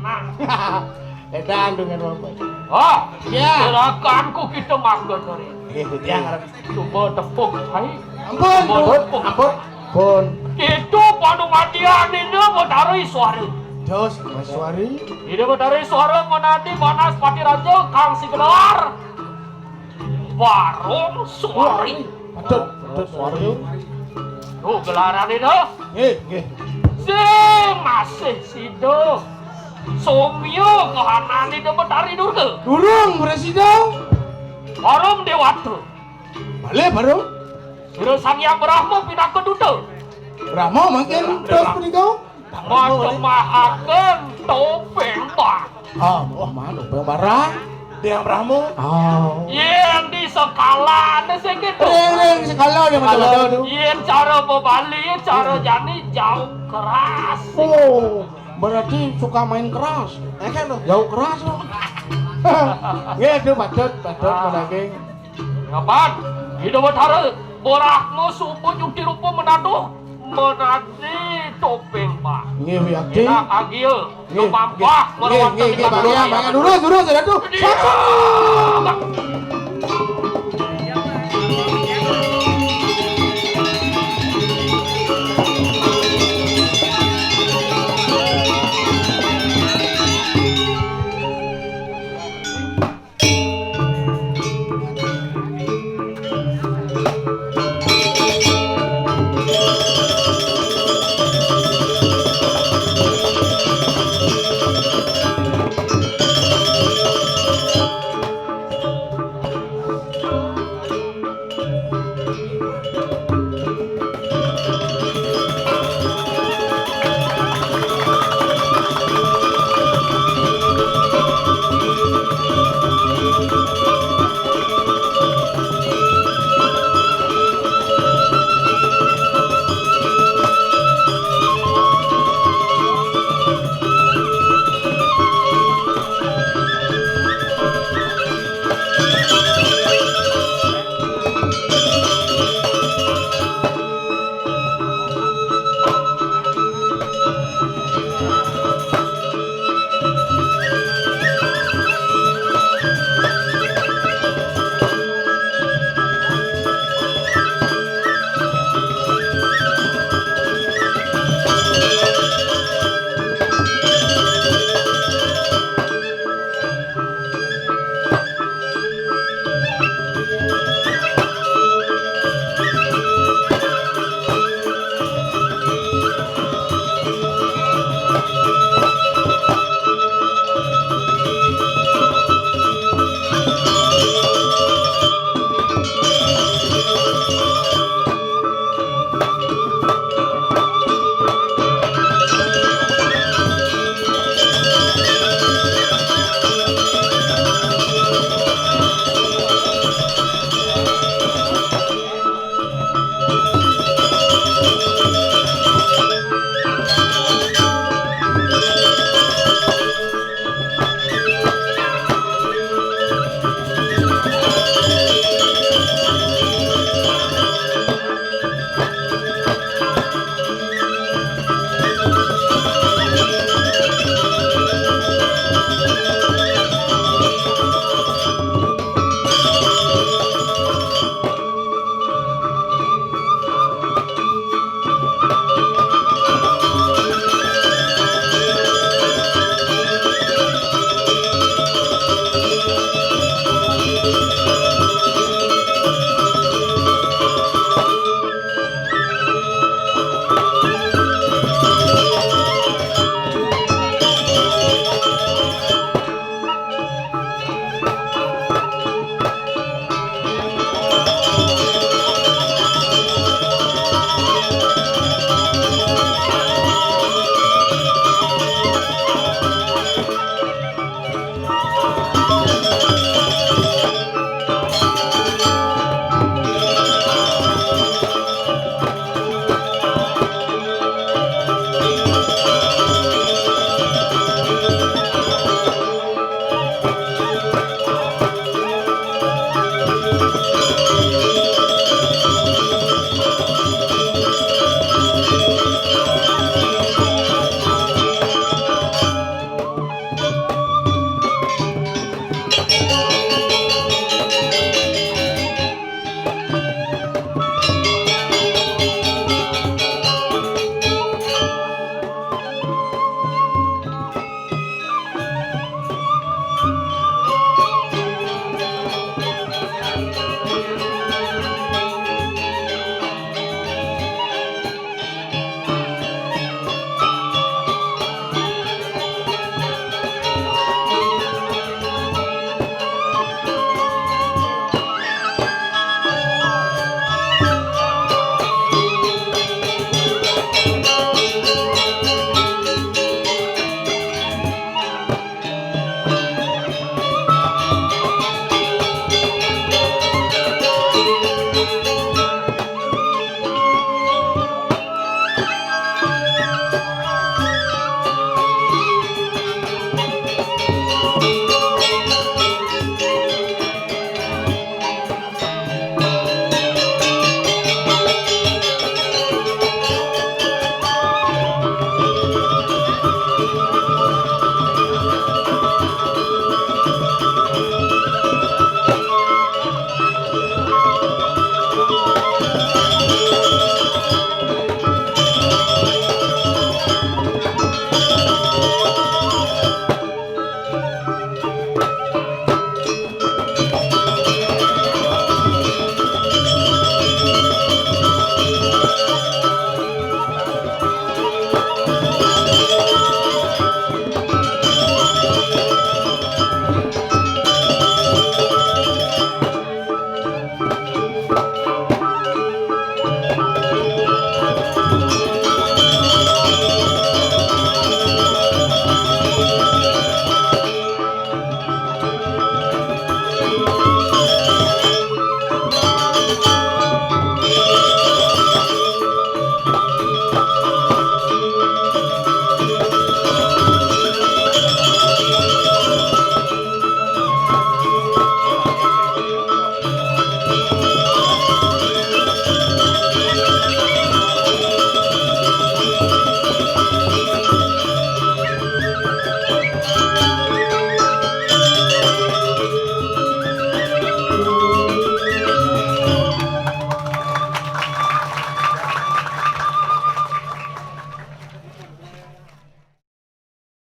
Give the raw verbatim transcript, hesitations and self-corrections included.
Nah. Edan dengan wong. Oh, ya. Gerakanku kita makan hari. Nggih, Gusti. Coba tepuk, hai. Ampun, coba ampun, tepuk. Ampun. Pun. Itu panumadian ini Betara Iswara. Terus, Mas Suari. Ini Betara Iswara menadi panas pati raja kang si gelar. Barung Suari. Patut, patut Suari. Tuh gelarane dah. Nggih, nggih. Sing masih sida. Somya kahanane Dewa Betari Durga. Durung prasida. Barung Dewata. Malih Barung. Sira Sang Hyang Brahma pinaka duta. Brahma mangkin terus punika. Matemahaken topeng, Pak. Ah, wah, mana topeng barang? Tiang Brahma. Oh. Yen di sekalane sing gitu. Ring, ring, sekala yang macam-macam tu. Yen cara bebali, cara jani jauh keras. Oh, berarti suka main keras. Eh, kan tu. Jauh keras tu. Nggih, tu patut, patut. Ah. Menaging. Kapan? Ida Betara, Brahma suba nyuti rupa menaduh, menadi topeng, Pak. Nggih, Wi Abdi. Enak agia, nggih, lumampah, nggih, merawat nggih, nggih, tadi Pak Ria, kata mangga durus, durus, Ratu. Iya.